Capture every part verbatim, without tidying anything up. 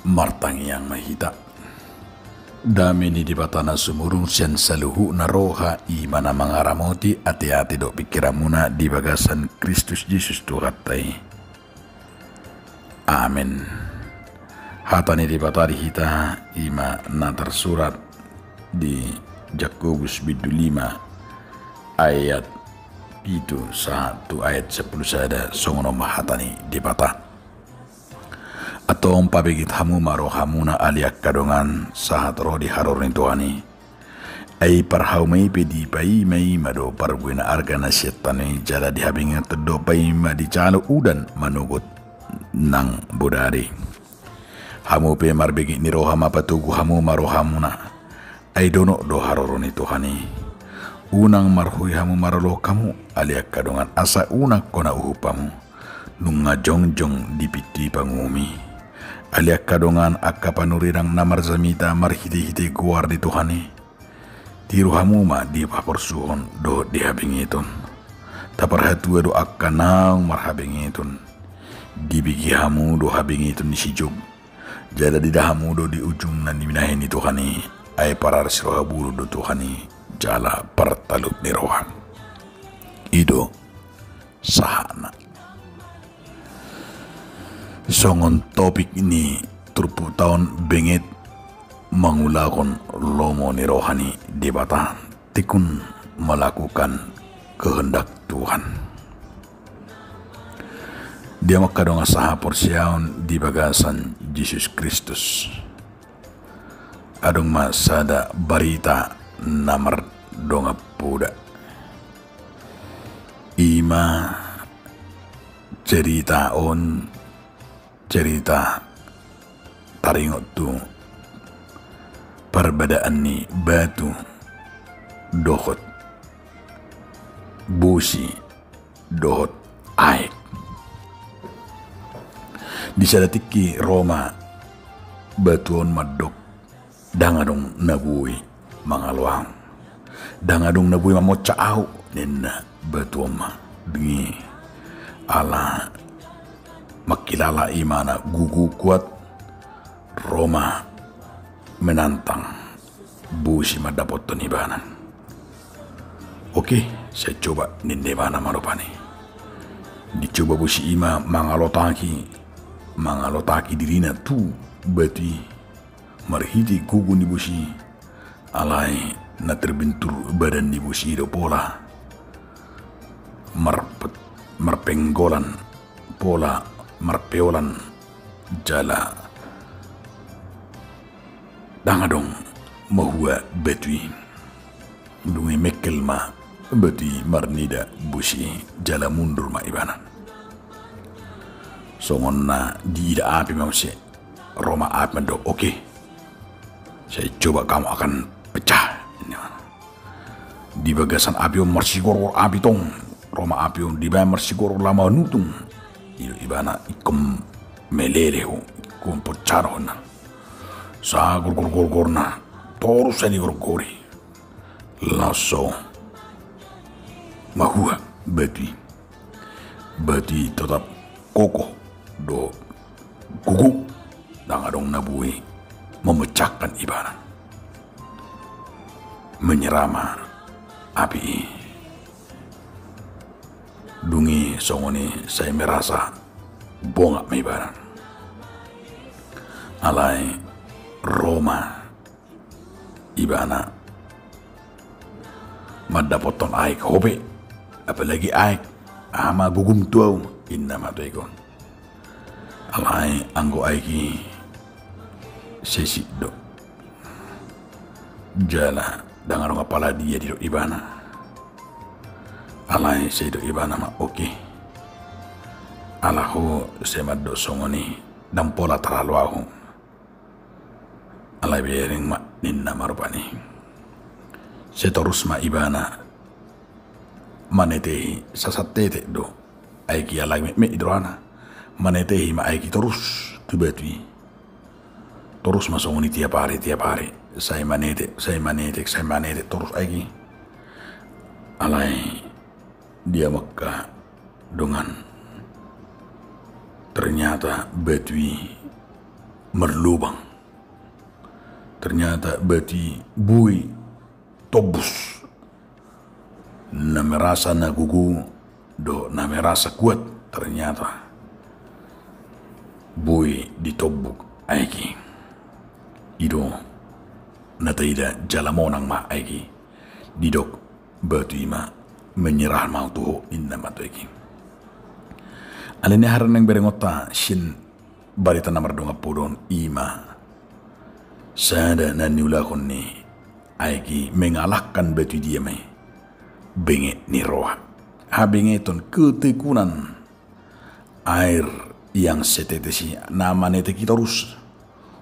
Martangiang ma hita. Dame ni Debata na sumurung sian saluhutna roha, i ma na mangaramoti ateate dohot pingkiranmuna di bagasan Kristus Jesus Tuhanta i. Amen. Hata ni Debata di hita i ma na tarsurat di Jakobus bindu lima ayat pitu sahat tu ayat sampulu sada, songon on ma hata ni Debata. Antong pabegit hamu ma rohamuna ale angka dongan sahat ro di haroro ni Tuhan i. Ai parhauma i pe dipaima i ma do parbue na arga na sian tano i, jala di habengeton do paima dijalo udan manogot nang bodari. Hamu pe marbegit ni roha ma, patogu hamu ma rohamuna. Ai donok do haroro ni Tuhan i. Unang marhoi hamu marolopolop hamu ale angka dongan, asa unang hona uhum hamu. Nunga jongjong di pintu i panguhum i. Ale angka dongan, angka panurirang na marjamita marhitehite goar ni Tuhan i. Tiru hamu ma di haporsuhon dohot di habengeton. Taparhatua do angka naung marhabengeton. Dibege hamu do habengeton ni si Job. Jala diida hamu do di ujungna ni binahen ni Tuhan i. Ai pararsi roha bulung do Tuhan i, jala partalup ni roha. I do sahatna. Songon topik ni turpukta on, benget mangulahon lomo ni roha ni Debata, tekun melakukan kehendak Tuhan. Di hamu angka dongan sahaporseaon di bagasan Jesus Kristus, adong ma sada barita na mardongan poda. I ma cerita on, cerita taringot tu parbadaan ni batu dohot bosi dohot aek. Di sada tingki ro ma batu on mandok, ndang adong na boi mangalo ahu. Ndang adong na boi mamonsak ahu, ninna batu on ma. Dung i ala mangkilala imana gogo kuat, ro ma menantang bosi mandapothon ibana. Oke, sai coba, ninna ibana ma rupani. Dicoba bosi i ma mangalotaki, mangalotaki dirina tu batu i. Marhite gogo ni bosi i, alai na terbentur badan ni bosi i do pola marpe-, marpenggolan, pola marpeolan, jala ndang adong mahua batu i. Dung i mengkel ma batu i marnida bosi i, jala mundur ma ibana. Songon na diida api ma muse, ro ma api mandok, oke, saya coba, kamu akan pecah, ninna. Di bagasan api on marsigorgor api tong, ro ma api on dibaen marsigorgor laho manutung. I do ibana, ingkon meleleh ho, ingkon poncahon, ninna. Sagorgorgorgorna, torus sai digorgori. Laos so mahua batu i. Batu i totap kokoh do gogo, ndang adong na boi memecahkan ibana. Menyerah ma api i. Dung i songon i sai merasa bongak ma ibana. Alai ro ma ibana mandapothon aek, hope, apalagi aek, aha ma gogom tu ahu, ninna ma tu aek on. Alai anggo aek i sesik do. Jala ndang adong apala dia didok ibana. Alai sai didok ibana ma, oke. Ala ho sai mandok songon i, ndang pola taralo ahu. Alai bereng ma, ninna ma rupani. Sai torus ma ibana manetehi, sasatetek do aek i, alai metmet i do rohana. Manetehi ma aek i torus tu batu i. Torus ma songon i tiap ari, tiap ari. Sai manetek, sai manetek, sai manetek torus aek i. Alai Dia maka dongan. Ternyata batu i marlubang. Ternyata batu i boi tombus. Na merasa na gogo dohot na merasa kuat, ternyata boi ditombuk aek i. I do na taida jala monang ma aek i. Didok batu i ma, menyerah ma au tu Ho, ninna ma tu aek i. Alani i, hira na naeng berengonta sian barita na mardongan poda on, i ma sada na niulahon ni aek i mengalahkan batu i, dia ma i? Benget ni roha. Habengeton, ketekunan. Air yang setetes i na manetek i torus.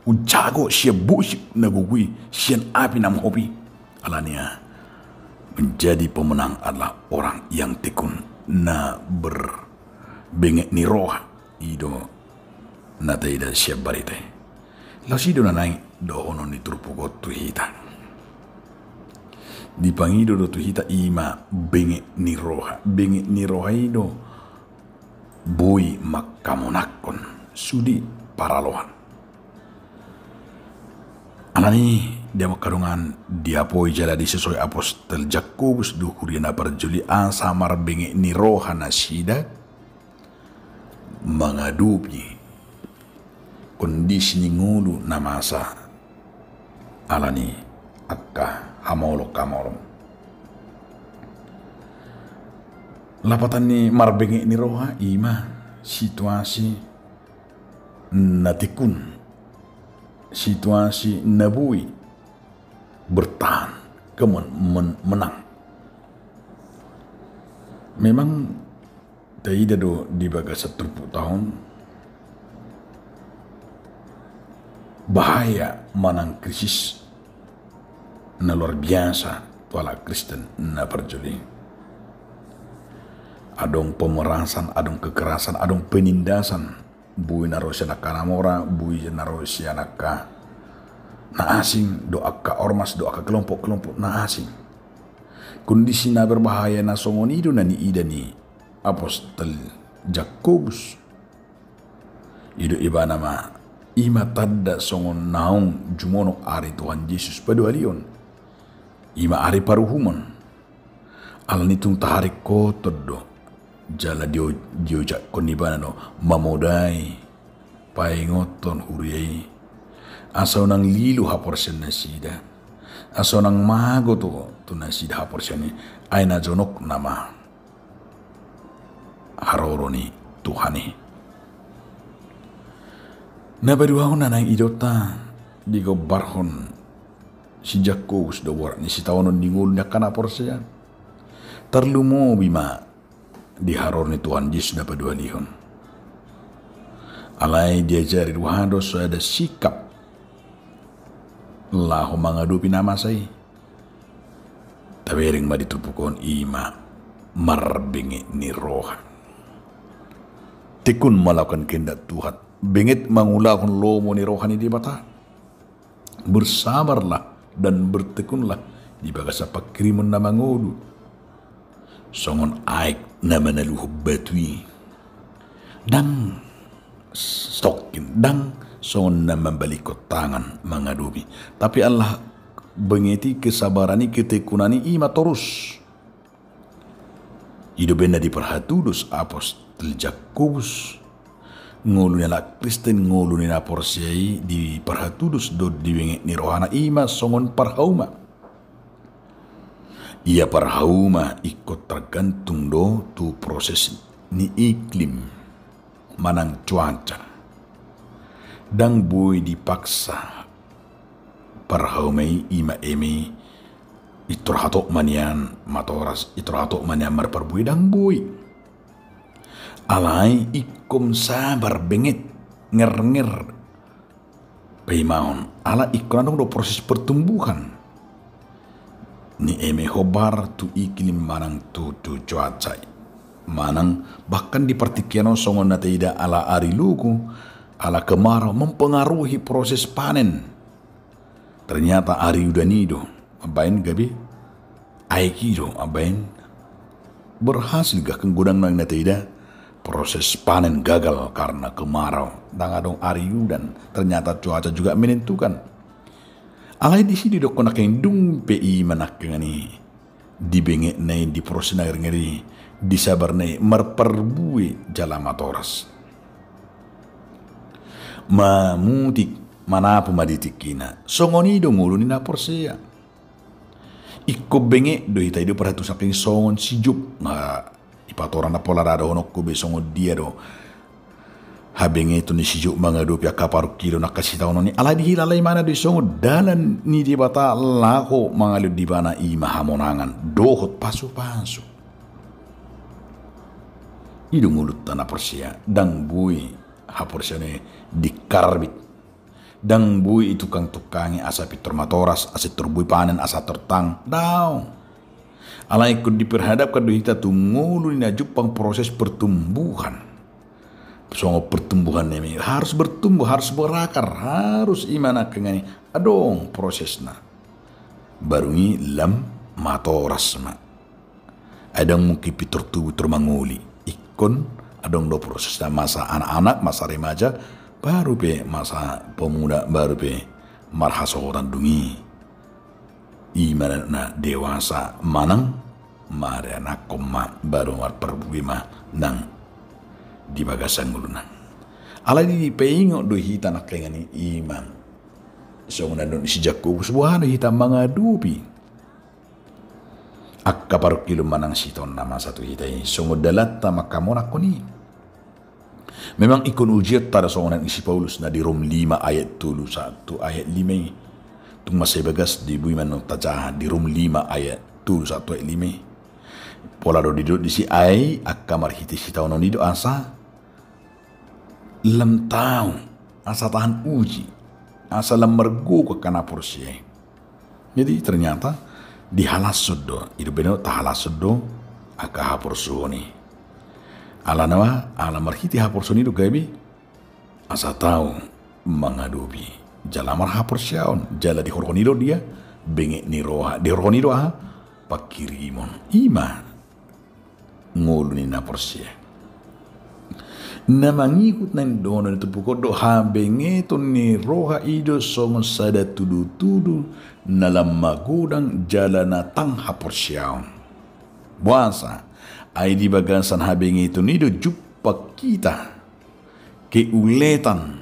Umjago sian bosip na gogo i, sian api na mehop i. Alani i, menjadi pemenang adalah orang yang tekun, na ber-, benget ni roha. I do na taida sian barita i. Laos i do na naeng dohonon ni turpuk on tu hita. Dipangido do tu hita i ma benget ni roha. Benget ni roha i do boi mangkamonangkon sude paraloan. Alani i, dia mangkadongan, diapoi jala disosoi apostel Jakobus do huria na parjolo i asa marbenget ni roha nasida mangadopi kondisi ni ngolu na masa alani angka hamolom-hamolom. Lapatan ni marbenget ni roha i ma situasi na tekun, situasi na boi bertahan, kemen-, men-, menang. Memang taida do di bagasan turpukta on, bahaya manang krisis na luar biasa tu halak Kristen na parjolo i. Adong pemerasan, adong kekerasan, adong penindasan. Boi na ro sian angka na mora, boi na ro sian angka na asing, dohot angka ormas, dohot angka kelompok-kelompok na asing. Kondisi na berbahaya na songon i do na niida ni apostel Jakobus. I do ibana ma, i ma tanda songon naung jumonok ari Tuhan Jesus paduahalihon. I ma ari paruhumon. Alani tung taharingkothon do, jala dio-, diojakhon ibana do mamodai, paingothon huria i, asa unang lilu haporseaon nasida, asa unang mago tu, tu nasida haporseaon i, ai na jonok nama haroro ni Tuhan i. Na paduahon na naeng idaonta digombarhon si Jakobus do borat ni sitaonon ni ngolu ni angka na porsea. Tarlumobi ma di haroro ni Tuhan Jesus na paduahalihon. Alai diajari roha do sada sikap laho mangadopi na masa i. Tabereng ma di turpuk on, i ma marbenget ni roha. Tekun melakukan kehendak Tuhan. Benget mangulahon lomo ni roha ni Debata. Bersabarlah dan bertekunlah di bagasan panghirimon na mangolu. Songon aek na manaluhon batu i. Ndang stokkin, ndang songon na mambalikkon tangan mangadopi. Tapi ala benget i, kesabaran i, ketekunan i, i ma torus. I do baen na diparhatudos apostel Jakobus. Ngolu ni halak Kristen, ngolu ni na porsea i diparhatudos do di benget ni rohana, i ma songon parhauma. Ia parhauma ingkon targantung do tu proses ni iklim manang cuaca. Ndang boi dipaksa parhauma i, i ma eme i, pintor hatop ma nian matoras, pintor hatop ma nian marparbue, ndang boi. Alai ingkon sabar, benget, ngernger paimahon, ala ingkon adong do proses pertumbuhan ni eme hombar tu iklim manang tu, tu cuaca i. Manang bahkan di partingkian on songon na taida ala ari logo, ala kemarau mempengaruhi proses panen. Ternyata ari udan i do mambaen gabe aek i do mambaen Berhasil gahkan godang na taida, proses panen gagal karena kemarau, ndang adong ari udan, ternyata cuaca juga menentukan. Alai disi didokkon nangkin dung pe i ma nangkin i, di bengetna i, di prosesna i, di sabarna i, marparbue jala matoras. Mamutik, manapu ma di tingkina. Songon i do ngolu ni na porsea. Ingkon benget do hita i do parhatusan songon si Job. Nga dipatorang na pola ra dohononku be songon dia do habengeton ni si Job mangadopi angka parungkilon, angka sitaonon i. Alai dihilala ibana do i songon dalan ni Debata laho mangalehon di ibana i ma hamonangan dohot pasupasu. I do ngolunta na porsea, ndang boi haporseaon i dikarbit. Ndang boi i tungkang-tungkangi asa pintor matoras, asa pintor boi panen, asa tortang. Daong. Alai ingkon diperhadapkan do hita tu ngolu ni na jumpang proses pertumbuhan. Songon pertumbuhan nami harus bertumbuh, harus berakar, harus i ma nangkin i adong prosesna. Baru i lam matoras ma. Ai ndang mungkin pintor tubu, pintor mangoli. Ingkon adong do prosesna, masa anak-anak, masa remaja, baru pe masa pemuda, baru pe marhasohotan, dung i i ma na dewasa manang maranakhon ma, baru marparbue ma nang di bagasan ngoluna. Alai dipaingot do hita nangkin i, i ma songon na nidok ni si Jakobus, boha do hita mangadopi angka parungkilon manang sitaonon na masa tu hita i songon dalanta manghamonakhon i. Memang ingkon ujionta do songon na nidok ni si Paulus na di Rom lima ayat tolu sahat tu ayat lima i. Tung mansai bagas di bui ma na tajaha di Rom lima ayat tolu sahat tu ayat lima i. Pola do didok disi, ai angka marhite sitaonon i do asa lam tau, asa tahan uji, asa lam margogo angka na porsea i. Jadi ternyata dihalashon do, i do beno tahalashon do angka haporseaon i. Alana ma, ala marhite haporseaon i do gabe asa tau mangadopi jala marhaporseaon, jala dihorhon i do dia, benget ni roha, dihorhon i do aha, pangkirimon. I ma ngolu ni na porsea. Na mangihut na nidok ni turpuk on do, habengeton ni roha i do songon sada tudu-tudu na lam magodang jala na tang haporseaon. Boasa? Ai di bagasan habengeton i do jumpang hita keuletan,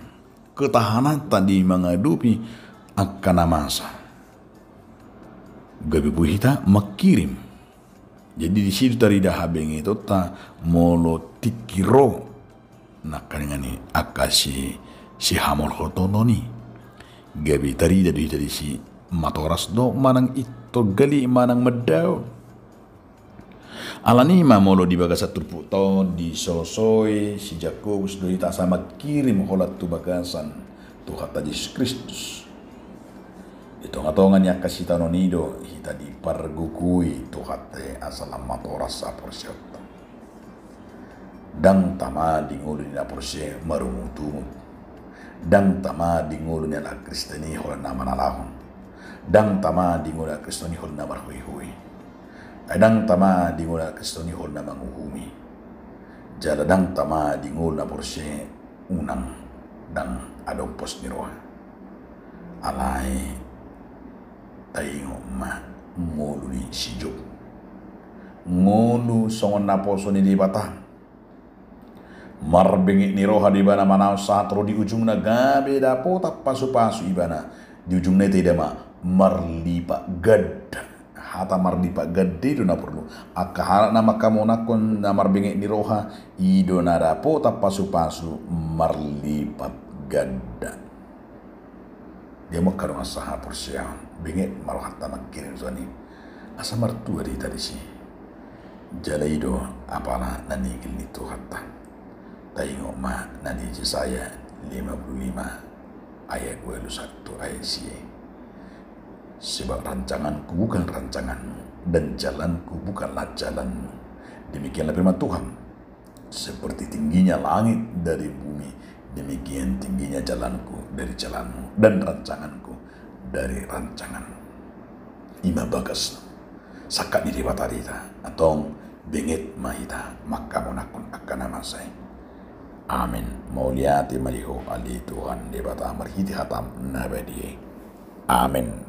ketahananta di mangadopi angka na masa. Gabe boi hita mangkirim. Jadi disi do tarida habengetonta molo tingki ro nangkaningan i angka si, sihamolhoton i. Gabe tarida do hita disi matoras do manang pintor gale manang mandaon. Alani i ma molo di bagasan turpukta on disosoi si Jakobus do hita asa mangkirim holan tu bagasan Tuhanta Jesus Kristus. Di tonga-tonga ni angka sitaonon i do hita dipargogoi Tuhanta i asa lam matoras haporseaonta. Ndang tama di ngolu ni na porsea marungut-ungut. Ndang tama di ngolu ni halak Kristen i holan na manalahon. Ndang tama di ngolu ni halak Kristen i holan na marhoihoi. Ai ndang tama di ngolu ni halak Kristen i holan na manguhumi. Jala ndang tama di ngolu na porsea unang ndang adong pos ni roha. Alai taingot ma ngolu ni si Job. Ngolu songon naposo ni Debata. Marbenget ni roha do ibana manaon sahat ro di ujungna gabe dapotan pasu-pasu ibana. Di ujungna i taida ma marlipat ganda. Hata marlipat ganda i do na porlu. Angka halak na manghamonakhon na marbenget ni roha, i do na dapotan pasu-pasu marlipat ganda. Dia mangkadong asa haporseaon, benget ma rohanta mangkirim songon i. Asa martua do hita disi. Jala i do apala na nigil ni Tuhanta. Taingot ma na di Jesaya lima puluh lima ayat ualu sahat tu ayat sia. Sebab rancangan-Ku bukan rancanganmu, dan jalan-Ku bukanlah jalanmu. Demikianlah firman Tuhan. Seperti tingginya langit dari bumi, demikian tingginya jalan-Ku dari jalanmu, dan rancangan-Ku dari rancanganmu. I ma bagas sangkap ni Debata di hita. Antong Benget ma hita manghamonanghon angka na masa i. Amen. Mauliate ma di Ho ale Tuhan Debata marhite hataM na badia i. Amen.